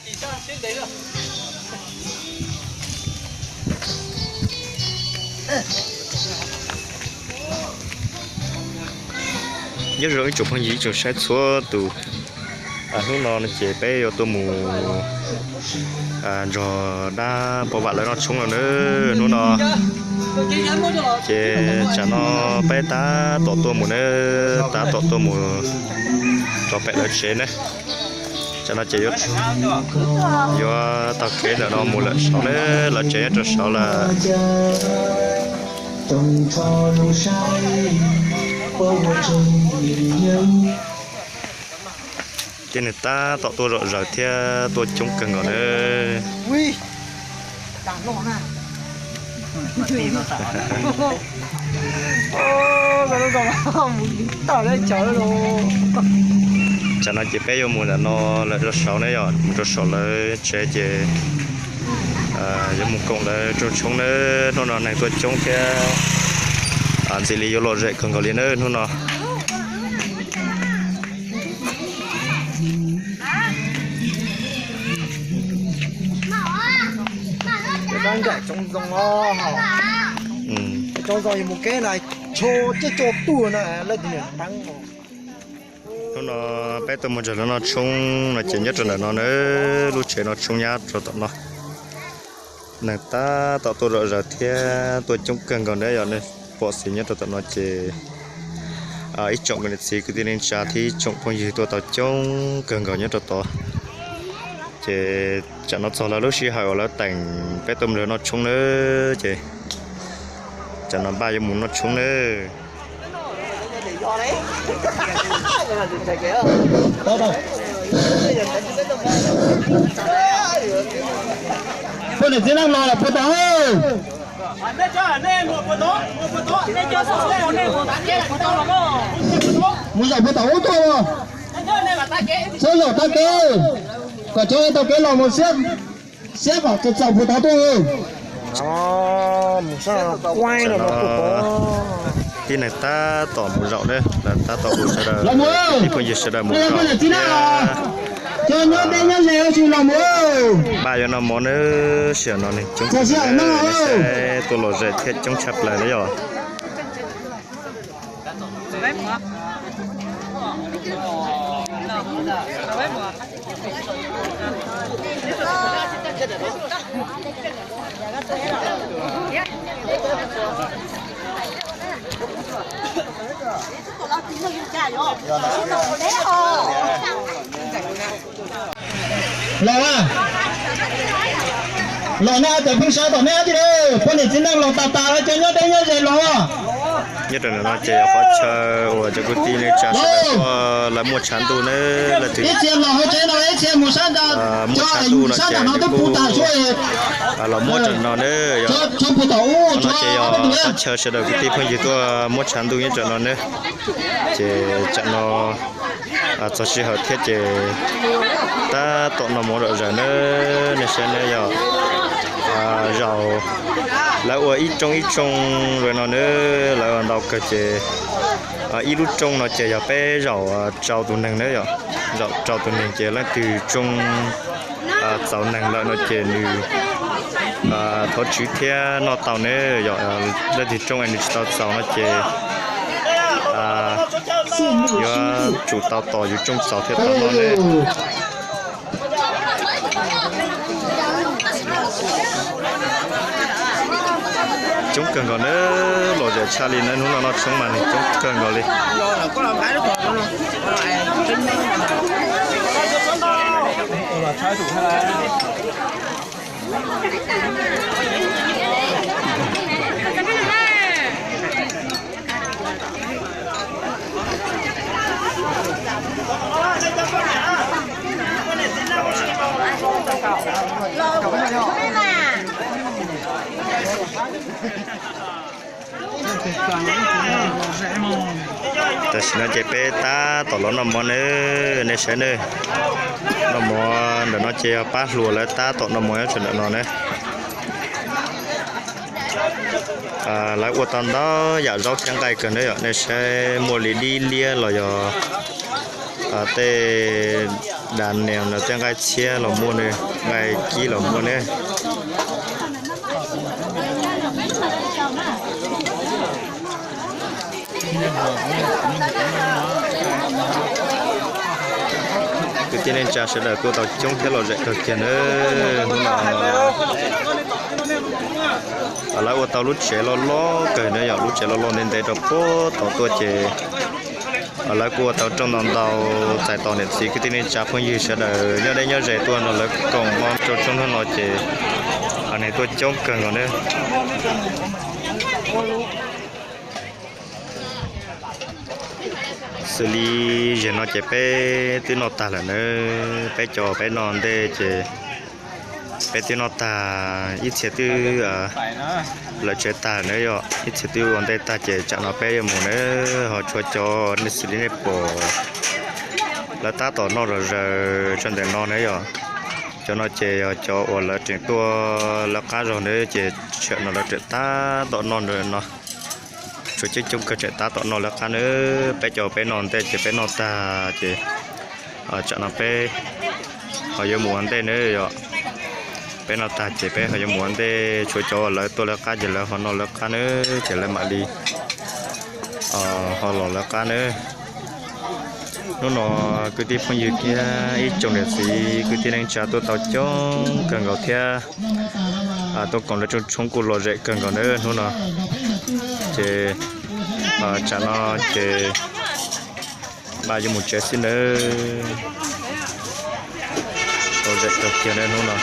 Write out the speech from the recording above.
Nyob zoo ib tsoom phooj ywg ib tsoom saib txhua tus, hnub no ces peb yuav tuaj mus nrog dab pov vam lawv noj tshoob no na. Hnub no ces tsam no peb tab tom tuaj mus na, tab tom tuaj mus rau pem lawv tsev na. Tsam no ces yuav taug kev ntawm no mus lawm saud na, lawv tsev nyob rau saud lawm. Ces nws tab tom tuaj zom zaws thiab tuaj coob kawg nkaus na. Tsam no ces peb yuav mus ntawm no lawm rau saud ne, yog mus rau saum lawv tsev ces yuav mus koom lawv rooj tshoob na. Hnub no neeg tuaj coob thiab ntxim li yuav lom zem kawg nkaus li na hnub no. Hnub no peb tuaj mus nrog lawv noj tshoob no ces nyob rau ntawm no na, lub tsev noj tshoob nyab rau tom no. Neeg tab tom tuaj zom zaws thiab tuaj coob kawg nkaus na, yog nej pom xis nyob rau tom no ces ib tsoom niam txiv kwv tij neej tsa thiab ib tsoom phooj ywg tuaj tau coob kawg nkaus nyob rau tod. Ces tsam no txog lawv lub sij hawm uas lawv teem peb tuaj mus nrog noj tshoob na, ces tsam no npaj yuav mus noj tshoob na. Poj niam txiv neej los lawm puas tau? Mus zaum puas tau ub tuaj, txhob zaum tag kev, kom cov tau kev los mus siab, siab kom txaus puas tau tuaj. Tib neeg tab tom mus zaum ne, tab tom hu sawv daws, ib phooj ywg sawv daws mus zaum thiab. Cov nyob deb nyob ze tsis los mus. Npaj yuav noj mov na, sij hawm no neeg coob, tuaj lom zem thiab coob tshaj plaws na yog. Los, los no cov phooj ywg tom nej thiab, poj niam txiv neej los tas tas, cov nyob deb nyob ze los. Nyob rau ntawm no ces yog qhov chaw uas cov kwv tij neej tsa sawv daws tuaj lawv muaj tshav ntuj na, lawv ib txhia los hauv tsev no, ib txhia mus sab nrad, muaj tshav ntuj no ces nws kuj los muab rau no na. No ces yog qhov chaw sawv daws kwv tij phooj ywg tuaj muab tshav ntuj nyob rau no na. Ces tsam no txog sij hawm thiab ces tab tom noj mov zom zaws na, nej saib na yog zaum lawv ua ib rooj ib rooj li no na, lawv ua ntau kawg ces ib lub rooj no ces yog peb zaum rau tus neeg na yom, zaum rau tus neeg ces leej twg rooj txaus neeg lawm no ces nws thov tswv thiab noj tau ne, yog leej twg rooj es nws tsis tau txaus no ces yuav tsum tau tos yus rooj txaus thiab tau noj ne. Coob kawg nkaus na, lom zem tshaj li na, hnub no noj tshoob mas neeg coob kawg nkaus li. Tam sim no ces peb tab tom los noj mov nawb, nej saib nawb. Noj mov ntawm no ces yog pab hluas lawv tab tom noj mov nyob rau ntawm no na. Lawv ua tau ntau yam zaub thiab nqaij kawg na yom, nej saib muaj li dib liab los yog tej Daniel no tej nqaij txhiab los muaj ne, nqaij kib los muaj ne. Kwv tij neej tsa sawv daws tuaj tau coob thiab lom zem kawg kiag nawb. Hnub no lawv ua tau lub tsev loj loj kawg na yom, lub tsev loj loj ntev ntev rau puag tod tuaj ces lawv kuj ua tau rooj ntau ntau, txais tos niam txiv kwv tij neej tsa phooj ywg sawv daws nyob deb nyob ze tuaj nrog lawv koom mov rau tsob hnub no ces nws tuaj coob kawg nkaus na. Xws li zaum no ces peb twb noj tag lawm na, peb cov peb noj ntej ces peb twb noj tag, ib txhia twb lawm tsev tag na yom, ib txhia twb ua ntej tag ces tsam no peb yuav mus na, ho tshuav cov nej xws li nej pom lawv tab tom noj zom zaws tso ntawm no na yom. Cov no ces yog cov uas lawv tseem tuaj lawv qab zog na ces tsam no lawv tseem tab tom noj no. Tshuav coob coob kawg tseem tab tom noj lawv qab na, peb cov peb noj ntej ces peb noj tag ces tsam no peb ho yuav mus ua ntej na yom. Peb noj tag ces peb ho yuav mus ua ntej, tshuav cov uas lawv tuaj lawv qab ces lawv ho noj lawv qab na, ces lawv mam li ho los lawv qab na. Hnub no kwv tij phooj ywg thiab ib tsoom niam txiv kwv tij neej tsa tuaj tau coob kawg nkaus thiab tuaj koom lawv rooj tshoob kuj lom zem kawg nkaus na hnub no. Ces tsam no ces mam yuav mus tsev xwb nawb. Lom zem kawg kiag nawb hnub no.